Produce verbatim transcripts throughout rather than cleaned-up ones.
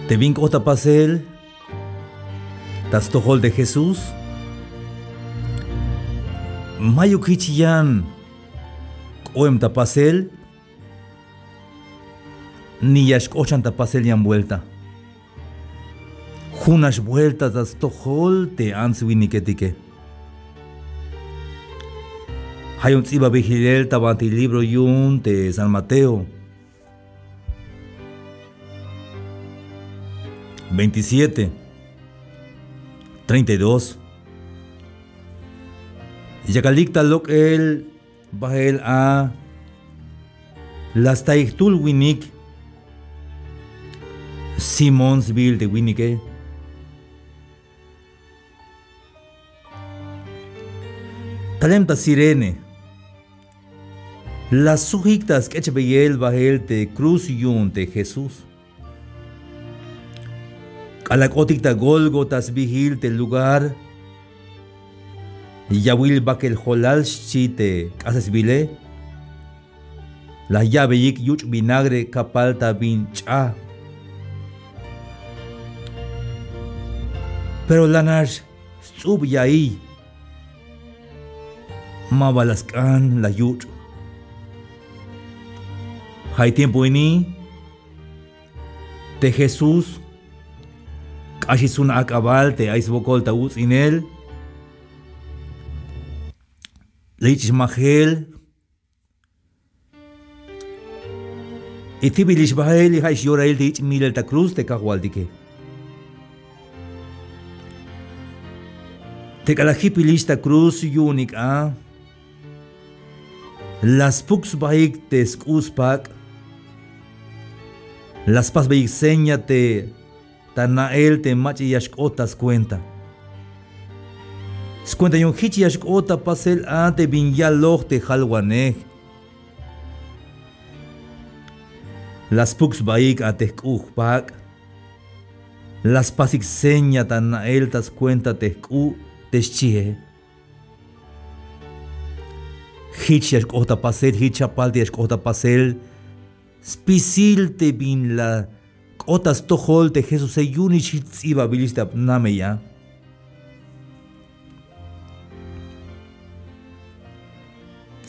Te bin k'ot ta pasel ta stojol te Jesús, mayuk jich yan k'oem ta pasel, ni ya xk'ot xan ta pasel yan vuelta. Junax vuelta ta stojol te ants winiketike. Ja' yu'un ts'ibabil jilel ta banti libro yu'un te San Mateo veintisiete, treinta y dos. Yakalik ta lok'el bael a la staik jtul winik, Simón sbiil te winike. Talem ta Cirene. La sujik ta sk'echbeyel bael te cruz yu'un te Jesús. K'alal k'otik ta Gólgota sbiil te lugar, Yawil Bakel Jolal xchi te k'asesbile. La ya'beyik yuch' vinagre kapal ta bin ch'a. Pero la nax sts'ub ya'iy, ma ba la sk'an la yuch'. Ja' tiempo ini te Jesús k'axix jun ak'abal te ay swokol ta uts'inel, la yich'ix majel, y tibilix bael, y ja'ix yorail te yich' milel ta cruz te Kajwaltike. Te k'alal jipilix ta cruz yu'unik a, la spuk sbaik te sk'u' spak', la spasbeyik seña te ta na'el te mach'a ya xk'ot ta skuenta. Skuenta yu'un jich ya xk'ot ta pasel a te bin yaloj te jalwanej. La spuk sbaik a te jk'u' jpak', la spasik seña ta na'el ta skuenta te jk'u' te xchie. Jich ya xk'ot ta pasel, jich chapal te ya xk'ot ta pasel spisil te bin la k'ot ta stojol te Jesuse, yu'unix jich ts'ibabilix ta namey a.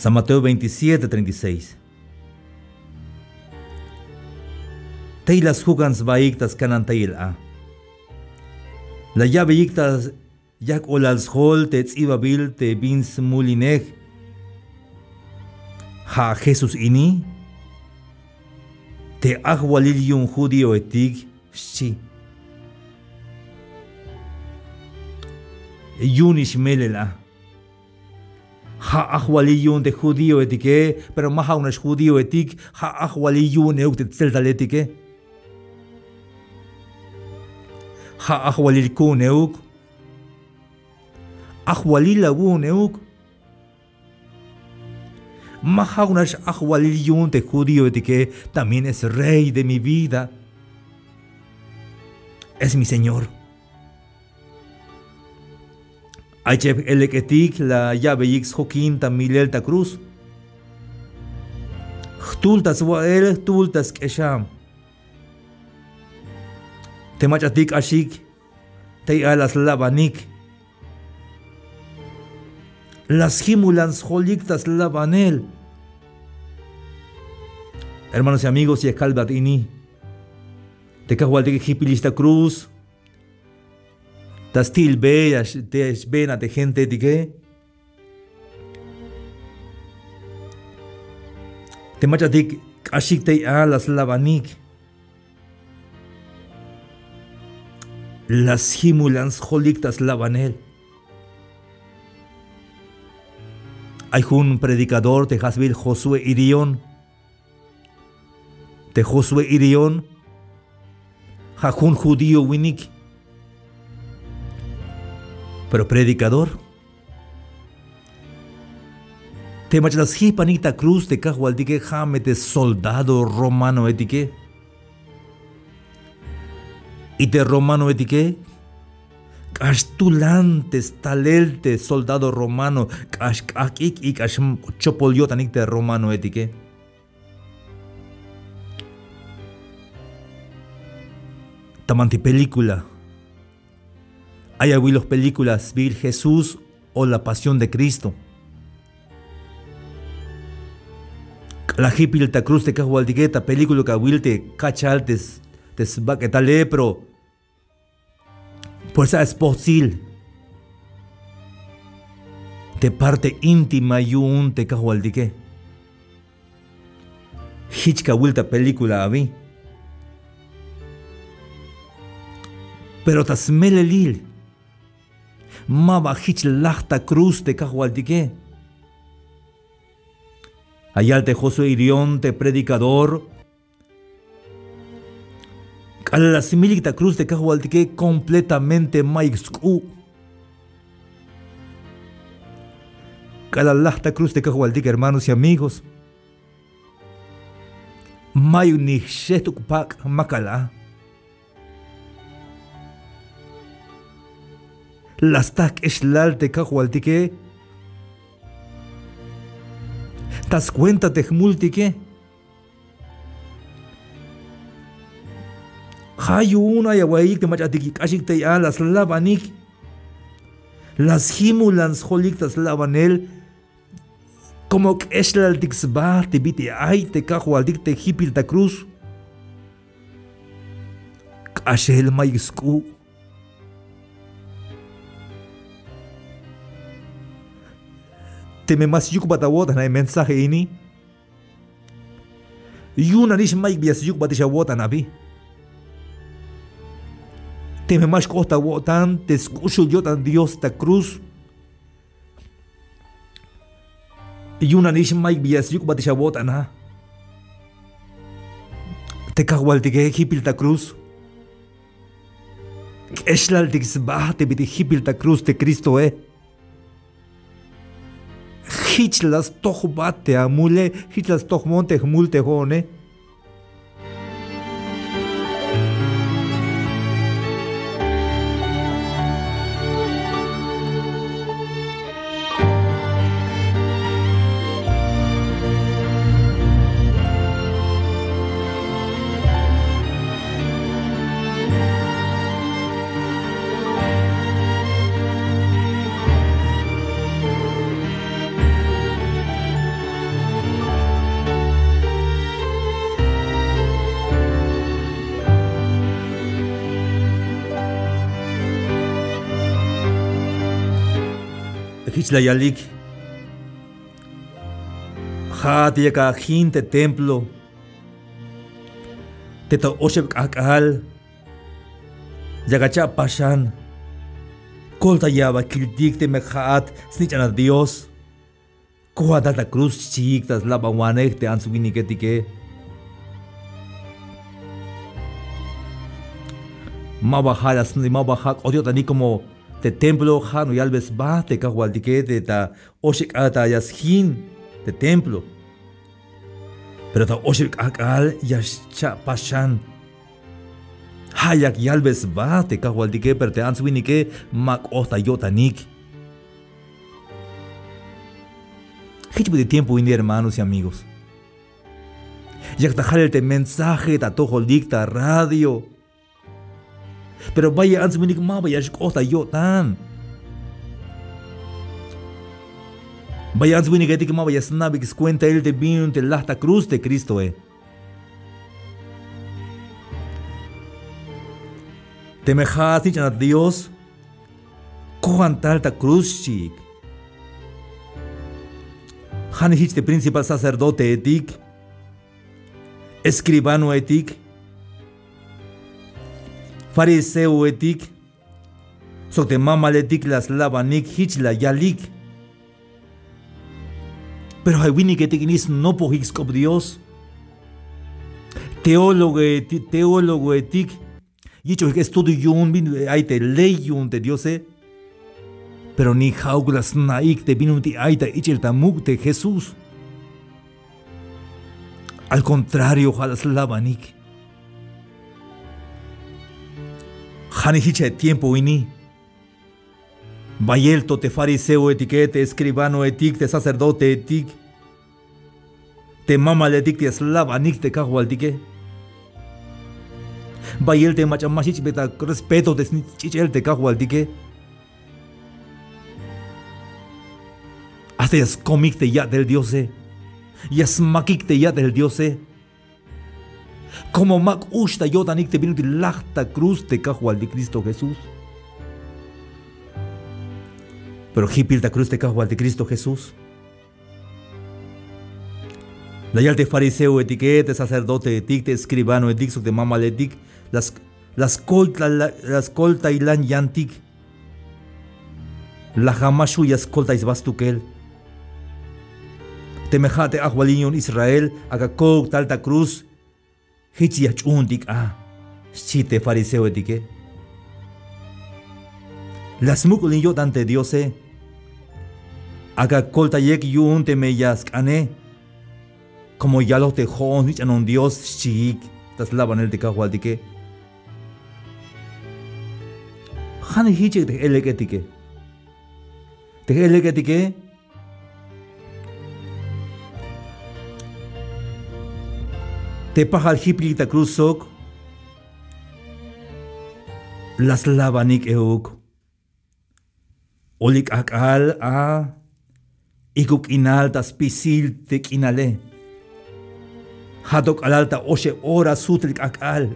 San Mateo veintisiete, treinta y seis. Tey la sjukan sbaik ta skanantayel a. La ya'beyik ta yak'olal sjol te ts'ibabil te bin smulinej. Ja' Jesús ini, te ajwalil yu'un judíoetik, xchi. Yu'unix melel a. Ja' ajwalil yu'un te judíoetike, pero ma ja'uk nax judíoetik, ja' ajwalil yu'un euk te tseltaletike. Ja' ajwalil ku'un euk. Ajwalil awu'un euk. Ma ja'uk nax ajwalil yu'un te judíoetike, también es rey de mi vida. Es mi Señor. Ay cheb j-elek'etik la ya'beyik sjokin ta milel ta cruz. Jtul ta swa'el, jtul ta sk'exam. Te mach'atik k'axik tey a la slabanik. La sjimulan sjolik ta slabanel. Hermanos y amigos, ya kalbat ini. Te Kajwaltike jipilix ta cruz. Ta sti'il be, ya x-, te xbeen a te gentetike. Te mach'atik k'axik tey a la slabanik. La sjimulan sjolik ta slabanel. Ay jun predicador te jasbil Josué Irión. Te Josué Irión ja' jun judío winik, pero predicador. Te mach'a la sjipanik ta cruz te Kajwaltike, ja' me te soldado romanoetike. Y te romanoetike k'ax tulan te stalel te soldado romano, k'ax k'ajk'ik y k'ax chopol yo'tanik te romanoetike. Ta banti película. Ay awiloj película sbiil Jesús o La Pasión de Cristo. K'alal jipil ta cruz te Kajwaltike, ta película ka awil te kachal te s-, te sbak'etale, pero puersa spojtsil te parte íntima yu'un te Kajwaltike. Jich ka awil ta película abi. Pero ta smelelil, ma ba jich laj ta cruz te Kajwaltike. La yal te Josué Irion, te predicador, k'alal la smilik ta cruz te Kajwaltike, completamente mayuk sk'u'. K'alal laj ta cruz te Kajwaltike, hermanos y amigos, mayuk ni jxejt'uk pak' makal a. La sta jk'exlal te Kajwaltike ta scuenta te jmultike. Ja' yu'un ay awa'iyik te mach'atik k'axik tey a, la slabanik, la sjimulan sjolik ta slabanel, como k'exlaltik sba te bit'il ay te Kajwaltik te jipil ta cruz. K'axel mayuk sk'u'. Teme ma syukbat awo'tan a e mensaje ini, yu'un nanix mayuk bi ya syukbatix awo'tan abi. Teme ma xk'ot awo'tan te sk'uxul yo'tan Dios ta cruz, yu'un nanix mayuk bi ya syukbatix awo'tan a. Te Kajwaltike jipil ta cruz, k'exlaltik sba te bit'il jipil ta cruz te Cristoe. Jich la stojbat te amule, jich la stojbon te jmul te jo'one. Jich la yalik: Ja'at yak ajin te templo, te ta oxeb k'ajk'al yak acha' paxan. Koltaya aba kiltik teme ja'at snich'anat Dios. Kojan tal ta cruz, xchiik ta slabawanej te ants winiketike. Ma ba ja' la sn-, ma ba ja' k'ot yo'tanik, como te templo ja' no yalbe sba te Kajwaltike te ta oxeb k'ajk'al ya sjin te templo. Pero ta oxeb k'ajk'al ya xcha' paxan. Ja' yak yalbe sba te Kajwaltike, pero te ants winike ma k'ot ta yo'tanik. Jich bit'il tiempo ini, hermanos y amigos. Yak ta jalel te mensaje ta atojolik ta radio. Pero bayel ants winik ma ba ya xk'ot ta yo'tan. Bayel ants winiketik ma ba ya sna'beyik scuentail te bin yu'un te laj ta cruz te Cristoe. Teme ja'at snich'anat Dios, kojan tal ta cruz, xchiik. Ja'nix jich te principal sacerdoteetik, escribanoetik, fariseoetik, sok te mamaletik la slabanik, jich la yalik. Pero ja' winiketik ini snopojik sk'op Dios. Teólogoeti-, teólogoetik, yich'ojik estudio yu'un bin ay te ley yu'un te Diose. Pero ni ja'uk la sna'ik te bin yu'un ti' ay ta ich'el ta muk' te Jesús. Al contrario, ja' la slabanik. Ja'nix jich a tiempo ini. Bayel to te fariseoetike, te escribanoetik, te sacerdoteetik, te mamaletik te ya slabanik te Kajwaltike. Bayel te mach'a ma xich'bey ta respeto te snich'el te kajwaltike. Hasta ya skomik te ya'tel Diose. Ya smakik te ya'tel Diose. Como ma k'ux ta yo'tanik te bin ut'il laj ta cruz te kajwaltik Cristo Jesús. Pero jipil ta cruz te kajwaltik Cristo Jesús. La yal te fariseoetike, te sacerdoteetik, te escribanoetik sok te mamaletik, la skoltaylan yantik. La ja' ma xju' ya skoltay sba stukel. Teme ja' te ajwalil yu'un Israel, ak'a ko'uk tal ta cruz. Jich ya jch'uuntik a, xchi te fariseoetike. La smuk'ulin yo'tan te Diose. Ak'a koltayek yu'un teme ya sk'ane. Como yaloj te jo'on snich'anon Dios, xchiik ta slabanel te kajwaltike. Ja'nix jichek te j-elek'etike. Te j-elek'etike. Te pajal jipilik ta cruz sok la slabanik euk. Oli k'ajk'al a, ijk'ub k'inal ta spisil te k'inale. Ja' to k'alal ta oxeb ora sujtel k'ajk'al.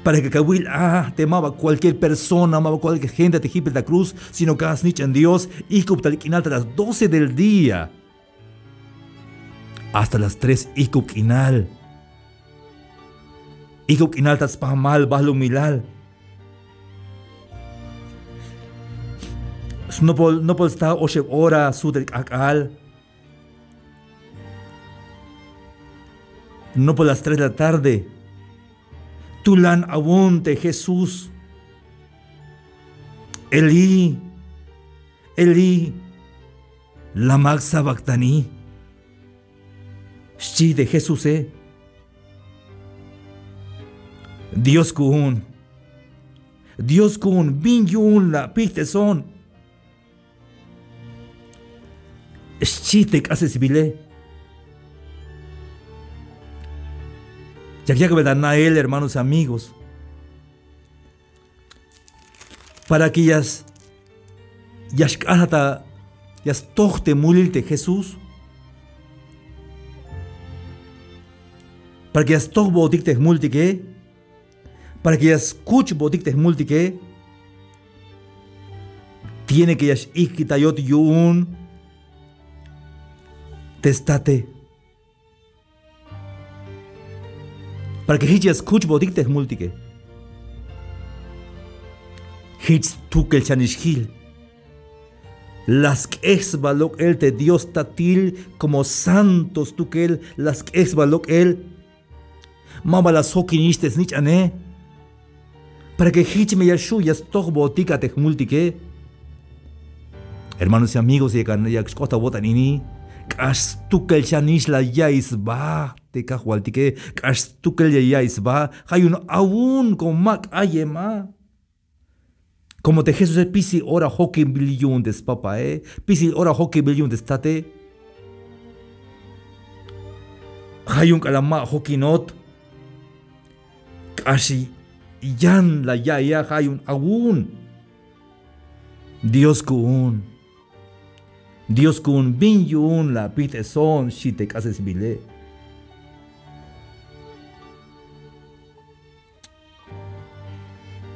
Para que kawil a te maba cualquier persona, maba cualquier gente te jipil ta cruz, sino que ja' snich'an Dios, ijk'ub tal k'inal ta las doce del día hasta las tres ijk'ub k'inal. Ijk'ub k'inal ta spamal balumilal. Snopol, nopol sta oxeb ora sujtel k'ajk'al. Nopol las tres de la tarde. Tulan awon te Jesús. Elí, Elí, lama sabactani. Xchi te Jesuse. Dios ku'un. Dios ku'un, bin yu'un la apijt'eson. Xchi te k'asesbile. Yak yak'bel ta na'el, hermanos, amigos. Para que ya, ya xk'ajat ta, ya stoj te mulil te Jesús. Para que ya stojbotik te jmultike. Para que ya skuchbotik te jmultike. Tiene que ya x-ijkitayot yu'un te state. Para que jich ya skuchbotik te jmultike. Jich stukel xanix jil. La sk'ej sba lok'el te Dios tatil como santo stukel, la sk'ej sba lok'el. Maba la sjokinix te snich'ane. Para que jich me ya xju' ya stojbotik a te jmultike. Hermanos y amigos, yak xk'ot awo'tan ini, k'ax stukel xanix la ya'iy sba te kajwaltike, k'ax stukel ya ya'iy sba. Ja' yu'un awun como ma k'ayem a. Como te Jesuse spisil ora jokinbil yu'un te spapae, spisil ora jokinbil yu'un te state. Ja' yu'un k'alal ma jokinot, k'ax yan la ya'iy a, ja' yu'un awun. Dios ku'un. Dios ku'un, bin yu'un la apijt'eson, xchi te k'asesbile.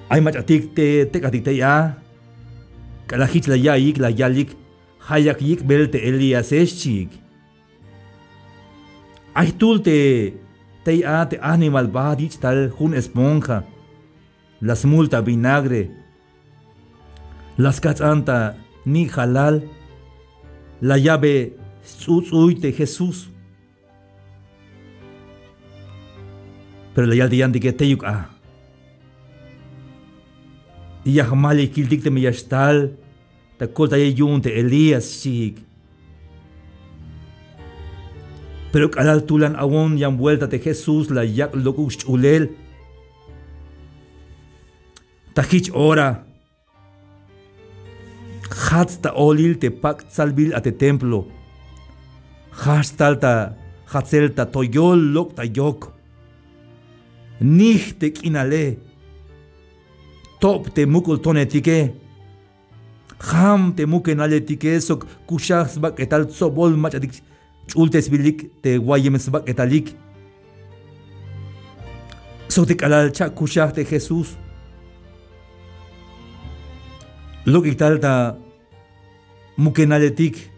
Ay mach'atik te tek'atik tey a, k'alal jich la ya'iyik, la yalik: Ja' yak yik'bel te Elíase, xchiik. Ay jtul te tey a te animal baht yich' tal jun esponja, la smul ta vinagre, la skajts'an ta ni' jalal, la ya'be sts'uts'uy te Jesús. Pero la yal te yantike: teyuk a, ya jmaliy kiltik teme ya xtal ta koltayel yu'un te Elías, xchiik. Pero k'alal tulan awon yan vuelta te Jesús, la yak' lok'uk sch'ulel. Ta jich ora jats ta olil te pak' tsalbil a te templo. Jajch tal ta jatsel ta toyol lok' ta yok. Nij te k'inale. Tob te muk'ul tonetike. Jam te mukenaletike sok kuxaj sbak'etal tsobol mach'atik ch'ultesbilik te wayem sbak'etalik. Sok te k'alal cha'kuxaj te Jesús. Lok'ik tal ta mukenaletik.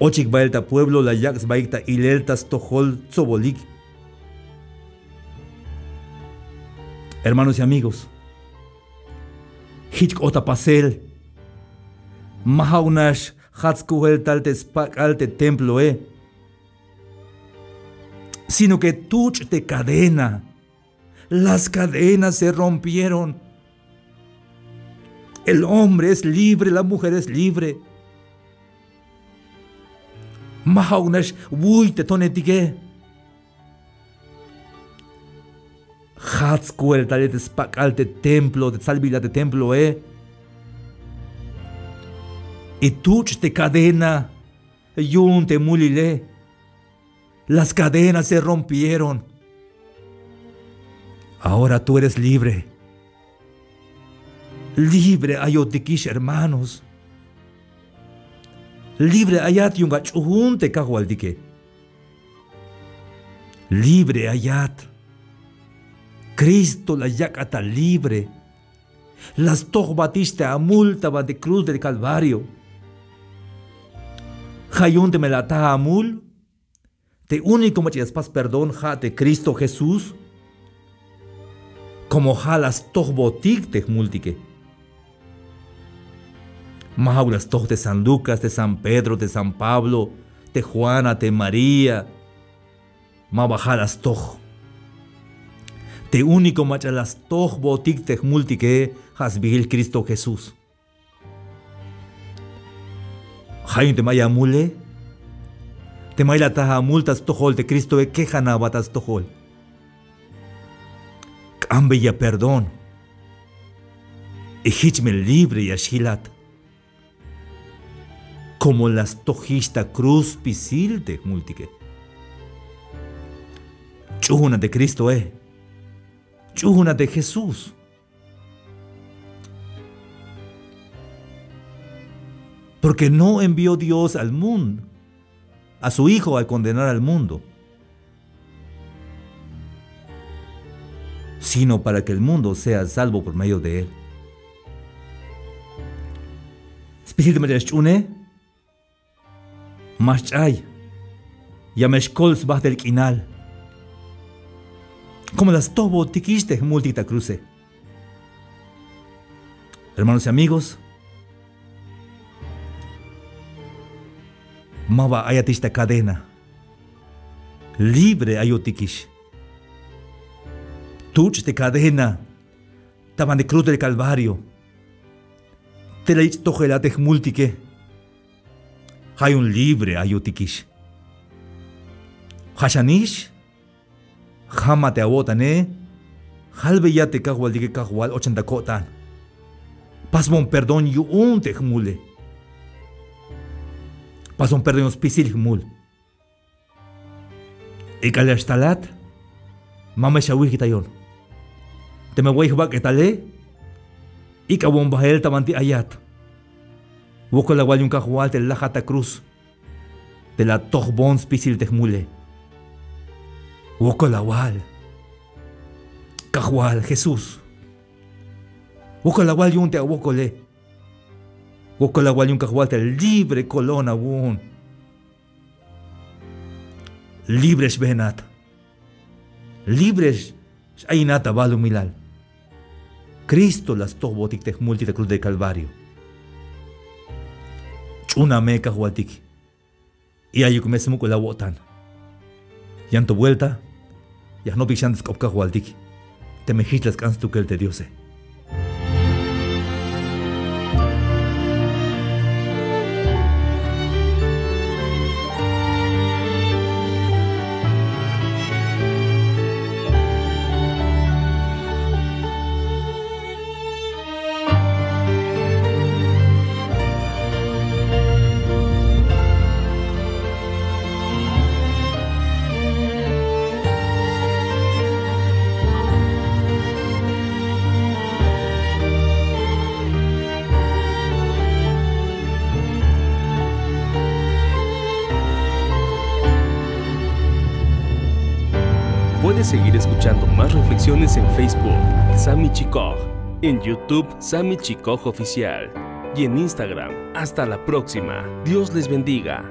Ochik bael ta pueblo, la yak' sbaik ta ilel ta stojol tsobolik. Hermanos y amigos, jich k'ot ta pasel. Ma ja'uk nax jats kujel tal te spak'al te temploe, sino que tuch' te cadena. Las cadenas se rompieron. El hombre es libre, la mujer es libre. Ma ja'uk nax wuy te tonetike. Jats kuel tale te spak'al te templo, te tsalbilal te temploe. Y tuch' te cadena yu'un te mulile. Las cadenas se rompieron. Ahora tú eres libre. Libre ayotikix, hermanos. Libre ayat yu'un ach'uun te Kajwaltike. Libre ayat. Cristo la yak'at ta libre. La stojbatix te amul ta banti cruz del Calvario. Ja' yu'un teme la ataj amul, te único mach'a ya spas perdón ja' te Cristo Jesús. Como ja' la stojbotik te jmultike. Ma ja'uk la stoj te San Lucas, te San Pedro, te San Pablo, te Juana, te María. Ma ba ja' la stoj. Te único mach'a la stojbotik te jmultike ja' sbiil Cristo Jesús. Ja' yu'un teme ay amule, teme ay la ataj amul ta stojol te Cristoe, kejana aba ta stojol. K'ambeya perdón. Y jich me libre ya xjilat. Como la stojix ta cruz spisil te jmultike. Ch'uuna te Cristoe. Ch'uuna te Jesús. Porque no envió Dios al mundo, a su Hijo a condenar al mundo, sino para que el mundo sea salvo por medio de él. Spisil te mach'a ya xch'uune, ma xch'ay. Ya me xkol sbajtel k'inal. Como la stojbotikix te jmultik ta cruze. Hermanos y amigos, ma ba ayatix ta cadena. Libre ayotikix. Tuch' te cadena ta banti cruz del Calvario. Te la yich' tojel a te jmultike. Ja' yu'un libre ayotikix. Ja'xanix, jama te awo'tane, jalbeya te Kajwaltike: Kajwal, ochan ta ko'tan. Pasbon perdón yu'un te jmule. Pasbon perdón yu'un spisil jmul. Y k'alal ya xtalat, ma me xawijkitayon. Teme way jbak'etale, ik'awon bael ta banti ayat. Wokol awal yu'un Kajwal te lajat ta cruz, te la atojbon spisil te jmule. Wokol awal. Kajwal Jesús. Wokol awal yu'un te awokole. Wokol awal yu'un Kajwal te libre kolon awu'un. Libre xbeenat. Libre x-ayinat ta balumilal. Cristo la stojbotik te jmultik ta cruz del Calvario. Ch'una me Kajwaltik. Y ayuk me smuk'ul awo'tan. Yan to buelta ya jnoptik xan te sk'op Kajwaltik, teme jich la sk'an stukel te Diose. Seguir escuchando más reflexiones en Facebook, Sami Chikoj, en YouTube, Sami Chikoj Oficial, y en Instagram. Hasta la próxima. Dios les bendiga.